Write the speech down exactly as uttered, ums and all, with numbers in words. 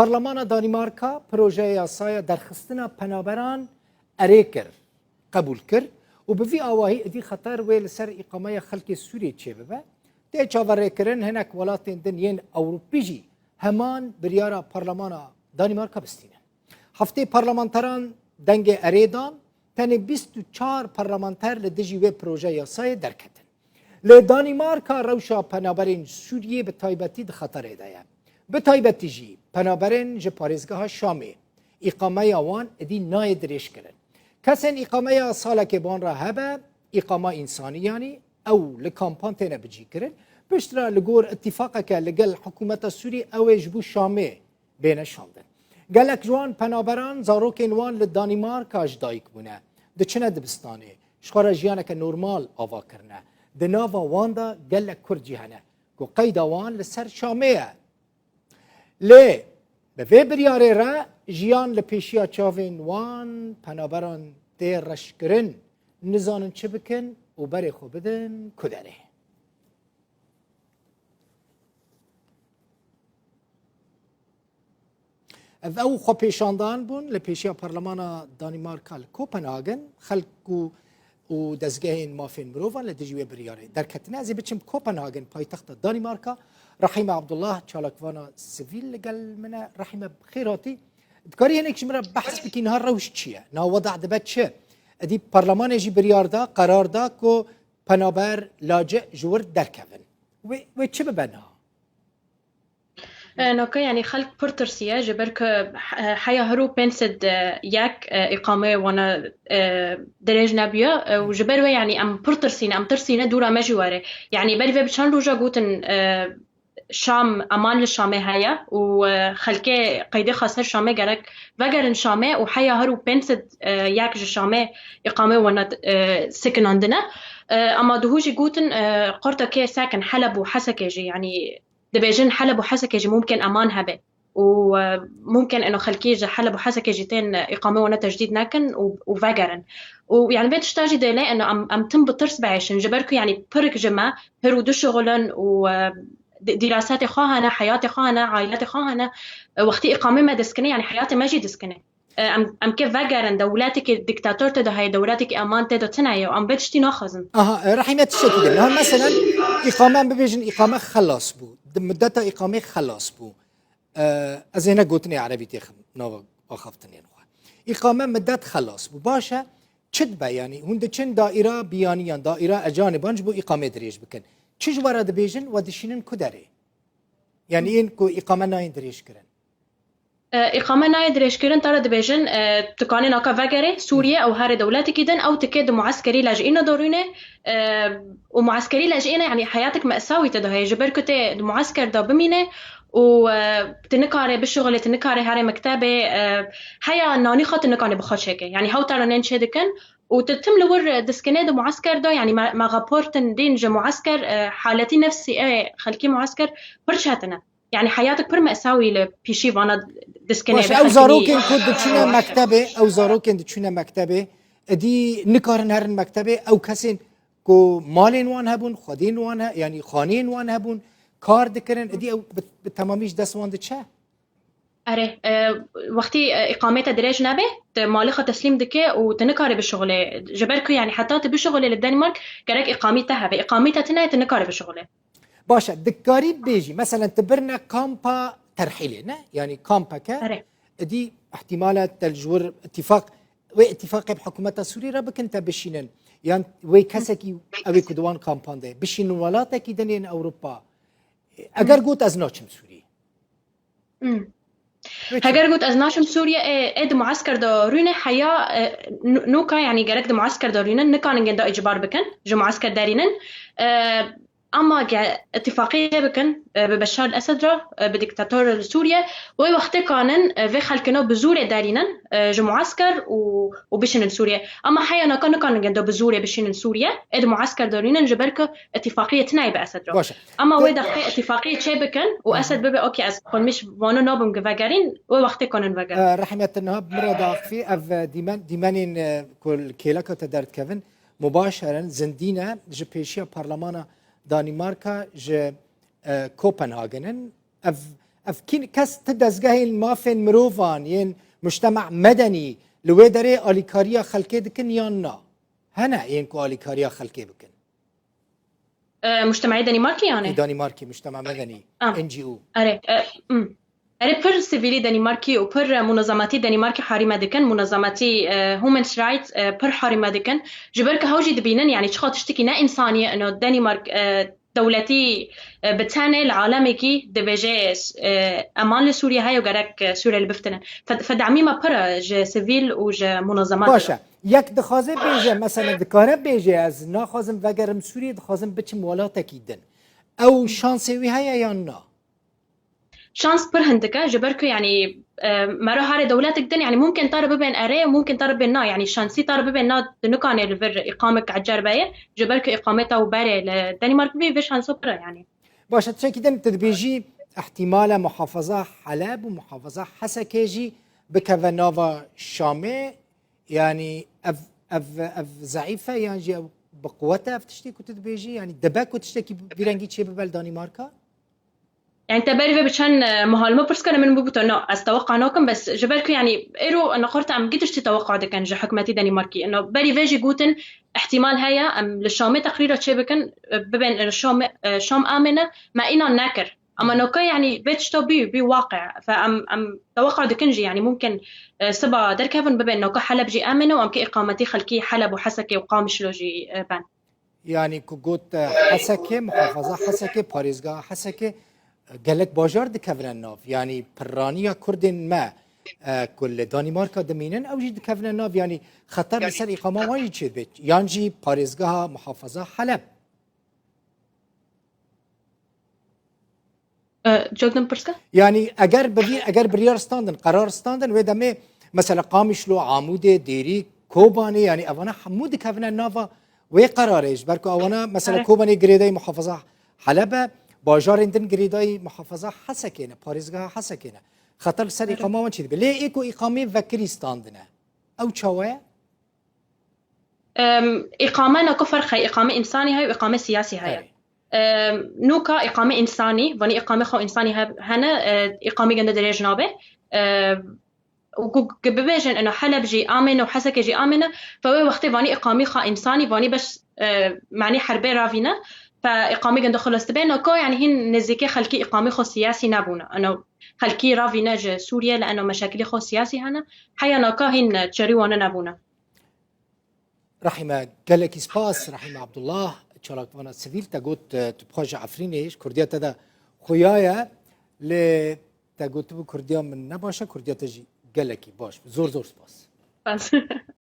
Parlemana Danîmarka projeya yasaya derxistina penaberan erê kir, qebûl kir û bi vî awahî êdî xeter wê li ser îqameya xelkê Sûriyê çêbibe. Tê çaverêkirin hinek welatên din yên Ewropî jî heman biryara Parlemana Danîmarka bistînin. Heftê parlamenteran dengê erê dan, tenê bîst û çar parlamenter li dijî wê proje yasayê derketin. Lê Danîmarka rewşa penaberên Sûriyê bi taybetî di xeterê de ye. Bi taybetî jî penaberên ji parêzgeha Şamê. Îqameya wan êdî nayê dirêjkirin. Kesên îqameya salekê bi wan re hebe, îqama însanî yanî, ew li kampan têne bicîkirin. Piştre li gor îtîfaqeke li gel hikûmeta Sûrî ew ê ji bo Şamê bêne şandin. Gelek ji wan penaberan zarokên wan li Danîmarka ji dayik bûne, diçine dibistanê, ji xwe re jiyaneke normal ava kirine. Di nava wan de gelek Kurd jî hene ku qeyda wan li ser Şamê ye. Lê bi vê biryarê re jiyan li pêşiya çavên wan penaberan tê reşkirin, nizanin çi bikin û berê xwe bidin ku derê. Ev ew xwepêşandan bûn li pêşiya Parlemana Danîmarka li Kopenhagen, xelk û, û dezgehên mafên mirovan li dijî wê biryarê derketine. Ez ê biçim Kopenhagen, paytexta Danîmarka. Rehîme Abdullah, çalakvana sivîl li gel min e. Rehîme, bi xêr hatî. Dikarî hinek ji min re behs bikî, niha rewş çi ye? Niha weda dibe çi? Êdî parlemanê jî biryar da, qerar da ku penaber, lacî ji wir derkevin. Wê, wê çi bibe niha? E, naka, yanî, xelk pir tirsiye, ji ber ku he-, heya her û pênc sed yek, e, îqameyê wana, e, dirêj nebûye, e, û ji ber wê, yanî, em pir tirsîne, em tirsîne dûra me jî were. Yanî, berî vê bi çend roja gotin, e, Şam, eman li Şamê heye û, e, xelkê qeydê xwe ser Şamê gerek vegerin Şamê û heya her û pênc sed yek ji Şamê îqameyê wana, e, sekinandine. E, ema duhû jî gotin, e, qortekê sekin, Heleb û Hesekê jî, yanî, dibêjin Heleb û Hesekê jî mumkin eman hebe û, e, mumkin eno xelkî ji Heleb û Hesekê jî tên îqame wana tecdîd nekin û, û vegerin. Û, yani, vê tişta jî dêne eno em, em tim bi tirs biêşin, ji ber ku, yani, pirik ji me hir û dişixulin û, e, di-, dîrasetê xwe hene, heyatê xwe hene, ailetê xwe hene, e, wextî îqamê me diskine, yani, heyatê me jî diskine. E, em, em kê vegerin, dewletekî diktator tê de heye, dewletekî eman tê de tune ye û em vê tiştî naxwazin. Aha, e, Rehîme, tiştekî din. Ha, meselen, îqame em bibêjin, îqame xelas bû. Di muddeta îqamê xelas bû. E, ez ê ne gotinê erebî têxim nava axaftinên xwe. Îqame middet xelas bû. Baş e, çi dibe, yanî hûn diçin daîra biyaniyan, daîra ecanê ban ji bo îqamê dirêj bikin. Çi ji we re dibêjin, we dişînin ku derê? Yanî yên ku îqame nayên dirêj kirin. E, îqame nayê dirêjkirin, te re dibêjin, e, tu kanê naka vegerê Sûriye ew herê dewletekî din, ew tikê di mueskerî lejîne de rûne, e, û mueskerî lejîne, yanî heyatek mesawî te de heye, ji ber ku tê di muesker de bimîne û, e, tu nikarê bişixulê, tu nikarê herê mektebê, e, heya nanî xwe tu nikanê bi xwe çêkê. Yanî hew te re nên çê dikin û tu tim li wir diskinê di muesker de, yanî me, me raportin dîn ji muesker, e, haletî nefsî ê xelkî muesker pir çetin e. Yani heyatek pir mesawî li pîşî vana diskinê. Baş, ew zarokên ku diçûne mektebê, ew zarokên diçûne mektebê, êdî nikarin herin mektebê, ew kesên ku malên wan hebûn, xwediyên wan he-, yanî xaniyên wan hebûn, kar dikirin, êdî ew bi, bi temamî ji dest wan diçe? Erê, e, wextî, e, îqamê te dirêj nebe, tu malê xwe teslîm dike û tu nikarî bişixulê. Ji ber ku, yani, heta tu bişixulê li Denmark, gerek îqamî te hebe. Îqamî te tune ye, tu nikarî bişixulê. Baş e, dikarî bêjî, meselen, tu birine kampa terhîlê, ne? Yanî kampeke, Erê. Êdî ihtimal e te ji wir îtîfaq, wê îtîfaqê bi hikûmeta Sûrî re bikin te bişînin. Yan wê kesekî, ew ê ku di wan kampan de ye, bişînin welatekî din yên Ewropa. Eger got ez naçim Sûrî. Hmm. Wê çi? Heger got ez naçim Sûriye, ê, ê di muesker de rûne heya, e, nu-, nûka, yani gerek di muesker de rûnin, nikarin genda îcbar bikin, ji muesker derînin. E, ama ge îtîfaqiyê bikin, e, bi Beşar el-Esed re, e, bi diktator li Sûriye, wê wextê kanin, e, vê xelkino bi zûrê derînin, e, ji muesker û, û bişînin Sûriye. Ama heya naka nikanin genda bi zûrê bişînin Sûriye, ê di muesker de rûnin, ji ber ku îtîfaqiyê tune ye bi Esed re. Baş e. Ama wê dextê îtîfaqiyê çê bikin û Esed bibe, okey, ez xwemîş vano nabim gi vegerîn, wê wextê kanin vegerin. E, Rehmet, niha bi min re diaxifî, ev, e, dîmen, dîmenên, e, ku li kêleka te derdikevin, mubaşeren zindî ne, ji pêşiya parlemana Danîmarka ji, e, Kopenhagen in. Ev, Ev kî kes ti dezgehên mafên mirovan yên mujtema medenî li wê derê alîkariya xelkê dikin yan na? Hene yên ku alîkariya xelkê bikin? E, mujtemeyê Danimarkê yani? Ê Danimarkê, mujtema medenî, Ah. N G O. Erê, e, hmm. Erê pir sivîlî Danimarkê û pir, e, munazematî Danimarkê harî me dikin, munazematî, e, Human Rights, e, pir harî me dikin. Ji ber ku hew jî dibînin, yani çiqa tiştekî ne însanî ye, ino Danimark, e, dewletî, e, bi tenê li alemekî dibêje, e, eman li Sûriye heye û gerek, e, Sûriye li biftinin. Fe-, fedemî me pir e ji sivîl û ji munazemat. Baş e. Yek dixwaze bêje, mesela dikare bêje, ez naxwazim vegerim Sûriye, dixwazim biçim welatekî din. Ew şansê wî heye yan na? Şans pir hindik e, ji ber ku, yani, e, mero herê dewletek din, yani, mumkin tare bibên erê, mumkin tare bibên na, yani, şansî tare bibên na, tu nikanê li vir îqamek ecerbe ye, ji ber ku îqameta û berê li Danimark bibî, vê şanso pir e, yani. Baş e, tiştekî din tu dibêjî, ihtimale muhafaza Heleb û muhafaza Hesekê jî bikeve nava Şamê, yani, ev, ev, ev zeîf e yan jî ev bi quwet e, ev tiştê ku tu dibêjî, yani, dibe ku tiştekî vî rengî çê bibe li Danimarka? Yani te berî vê bi çend, e, meha li min pirs kir, min bû to, no, ez teweqa nakim, bes ji ber ku, yani, êro neqorte em gî tiştî teweqa dikin ji hikûmetî Denîmarkî. No, berî vê jî gotin, ihtimal heye em li Şamê teqrîra çê bikin, e, bibên, e, Şam, e, Şam amêne, me înan nekir. Ama noka, yani, vê tişta bî, bî waqe. Fe em, em teweqa dikin jî, yani, mumkin, e, siba derkevin bibên noka Heleb jî amêne û em kê îqametî xelkî Heleb û Hesekê û Qamişlo jî, e, ben. Yanî ku got, e, Hesekê, muhafaza Hesekê, parêzgeha Hesekê, e, gelek bajar dikevine nav. Yanî pirraniya Kurdên me, e, ku li Danîmarka dimînin, ew jî dikevine nav. Yanî xeter li ser îqama wan jî çêdibê. Yan jî parêzgeha muhafaza Heleb. E, cevdin pirska? Yani eger bi vî, eger biryar standin, qerar standin, wê demê mesela Qamişlo, Amûdê, Dêrî, Kobanê, yani evana hemû dikevine nava wê qerarê. Ji ber ku ewana mesela Kobanê girêdayî muhafaza Heleb e, bajarên din girêdayî muhafaza Hesekê ne, parêzgeha Hesekê ne. Xeter li ser îqama wan çêdibe. Lê ê ku îqamê vekirî standine, ew çawa ye? Îqame nako ferq heye, îqame însanî heye û îqame siyasî heye. Nûka îqame însanî, vanî îqame xwe însanî hene, îqamî gende dirêj nabe. Û ku bibêjin ina Heleb jî amêne û Hesekê jî amêne, fe wê wextê vanî îqamî xwe însanî, vanî bes, manî herbê ravîne, fe îqamî gende xilas dibe. Nako, yani hîn nêzîkê xelkî îqamî xwe siyasî nebûne. Ino xelkî ravîne ji Sûriye li eno meşakilê xwe siyasî hene. Heya naka hîn çerî wane nebûne. Rehîme, gelekî spas, Rehîme Abdullah, çalakvana sivîl, te got, e, tu bi xwe ji Efrînê, ji Kurdiya te de xuya ye, lê te gotibû Kurdiya min ne baş e, Kurdiya te jî gelekî baş bû. Zor zor spas. Spas.